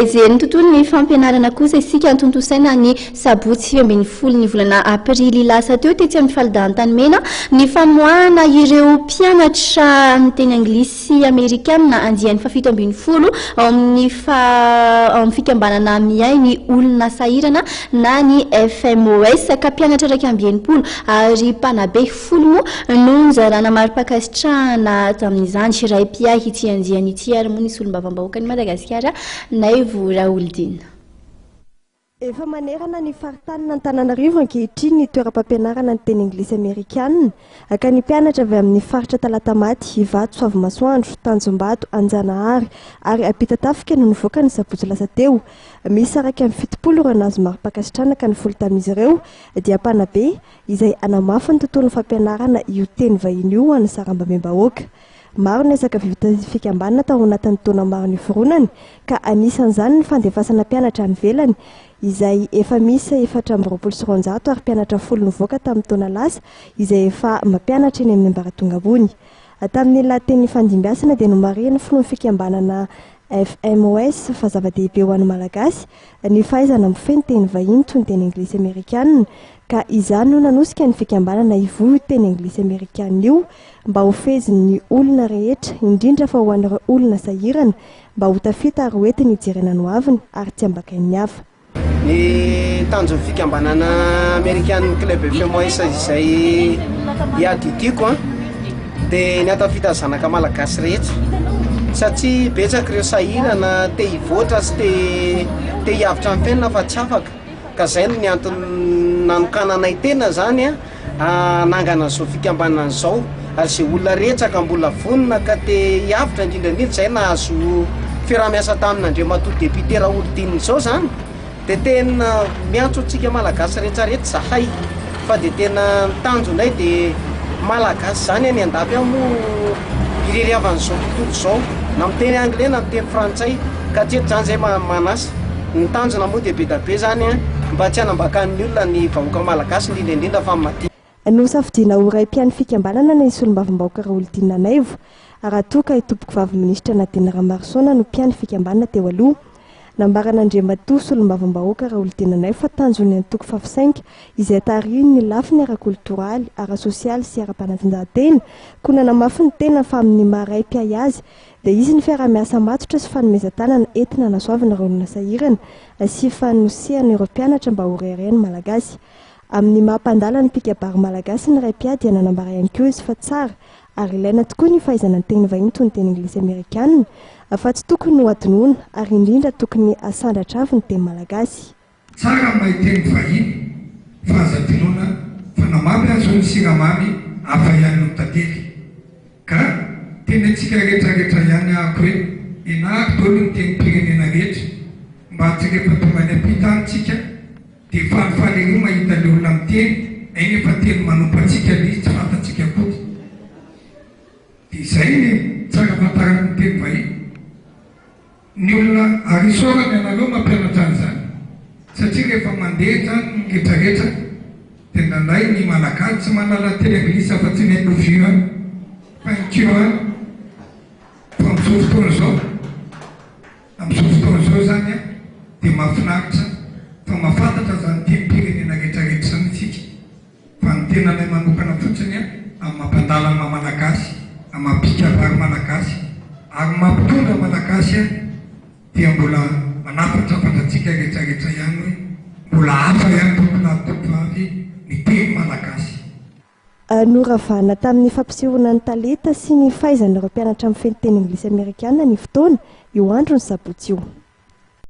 Hijery ny tontolon'ny fampianarana kosa isika notontosaina ny sabotsy 19 ny volana aprily lasa teo tetsy amin'ny Falda Antanimena ny famoahana ireo mpianatra miteny anglisy sy amerikana andiany faha-17 ao amin'ny ao amin'ny fikambanana miahy ny olona sahirana na ny FMOS ka mpianatra 61 ary mpanabe 10 moa no nizarana mari-pankasitrahana tamin'izany. Ray mpiahy ity andiany ity ary moa ny solombavambahoakan'i Madagasikara Naivo Raholdina. Efa manerana ny faritanin'Antananarivo ankehitriny ny toeram-pampianarana ny teny anglisy amerikana, ka ny mpianatra avy amin'ny faritra Talatamaty, Ivato, Soavimasoandro, Tanjombato, Anjanahary ary Ampitatafika no nivoaka ny sabotsy lasa teo. Miisa 71 ireo nahazo mari-pankasitrahana ka ny 10 tamin'izy ireo dia mpanabe izay hanamafy ny tontolon'ny fampianarana io teny vahiny io ho an'ny sarambabem-bahoaka. Maro ny ezaka vitan'ny fikambanana tao anatin'ny taona maro niforonany ka anisan'izany ny fandefasana mpianatra any ivelany izay efa miisa 224 ary mpianatra 10 nivoaka tamin'ny taona lasa izay efa mampianatra eny amin'ny ambaratonga ambony. Tamin'ny lahateny nifandimbiasana dia nomarihin'ny filohan'ny fikambanana FMOS fa zava-dehibe ho an'ny Malagasy ny fahaizana mifehy ny teny vahiny toy ny teny anglisy amerikana ka izany no nanosika ny fikambanana hivoy io teny anglisy amerikana io mba ho fehezin'ny olona rehetra, indrindra fa ho an'ireo olona sahirana, mba ho tafita ary ho entiny hijerena ny hoaviny ary tsy ambakain'ny hafa. Ny tanjon'ny fikambanana amerikan'ny Club FMOS izay iadidiako dia ny hahatafita zanaka malagasy rehetra satria betsaka ireo sahirana te hivoatra sy te te hiavotra ny fiainana fa tsy afaka ka izay no ny antony nanokananay tena izany an. hanangana an'izao fikambanana izao ary izay olona rehetra ka mbola vonona ka te hiavotra indrindra indrindra izay nahazo fiaraha-miasa tamin'Andriamatoa Député Raholdina izao izany dia tena miantso antsika Malagasy rehetra rehetra izahay fa dia tena ny tanjonay dia Malagasy izany any an-dafy any moa ireriavan'izao tontolo izao na miteny anglais na miteny frantsay ka hatreto izany izay manasa. Ny tanjona moa dia be da be izany an, mba tsy hanambakan'ny olona ny vahoaka malagasy indrindra indrindra fa ny madinika. Nosafidiana ho ray mpian'ny fikambanana ny solombavambahoaka Raholidinina Naivo, raha toa ka i Tompokovavy Minisitra Nadine Ramarosaona no mpian'ny fikambanana teo aloha. Nambaran'Andriamatoa Solombavambahoaka Raholidinina Naivo fa tanjon'ny antoko Fafisainga izay tarihiny ny lafiny ara-koltoraly, ara-sosialy sy ara-panatanjahantena, koa nanamafy ny tenany fa amin'ny maha ray mpiahy azy Dia hisy ny fiaraha-miasa matotra sy fanomezan-tanana entina hanasoavana ireo olona sahirana sy fanosehana ireo mpianatra mba ho reharehan'ny Malagasy. Amin'ny maha mpandala ny mpikabary malagasy ny ray mpiahy dia nanambara ihany koa izy fa tsara ary ilaina tokoa ny fahaizana ny teny vahiny toy ny teny anglisy amerikana fa tsy tokony ho hadinoina ary indrindra tokony hasandratra avo ny teny malagasy. Tsara ny mahay teny vahiny fa aza adinoina fa na mamy aza hoy ny siramamy hafa ihany noho ny tantely. Ka teny antsika rehetra rehetra ihany ahako hoe enahako daholo ny tenim-pirenena rehetra mba tsy rehefa tonga any am-pita any tsika dia falifaly ery mahita le olona miteny ay nefa teny manompa antsika le izy tsy fantatsika akory. Dia izay ny tsara fantarako ny teny vahiny. Ny olona ary isaorana ianareo mampianatra an'izany satria rehefa mandeha izany ny retraretra dia indraindray ny malagasy tsy mahalala teny anglisy afa-tsy ny I love you ihany, thank you ihany fa amin'izao fotoana izao amin'izao fotoana izao izany an dia mahafinaritra fa mahafantatra izany tenim-pirenena retraretra izany isika. Fa ny tenanay manokana fotsiny amin'ny mampandala ny maha Malagasy, amin'ny maha mpikabary Malagasy ary maha mpitondra Malagasy dia mbola manafatrafatra antsika rehetrarehetra ihany hoe mbola hafa ihany tompolahy tompovavy ny teny Malagasy. Noravahana tamin'ny fampisehoana ny talenta sy ny fahaizan'ireo mpianatra mifehy ny teny anglisy amerikana ny fotoana, io andron'ny sabotsy io.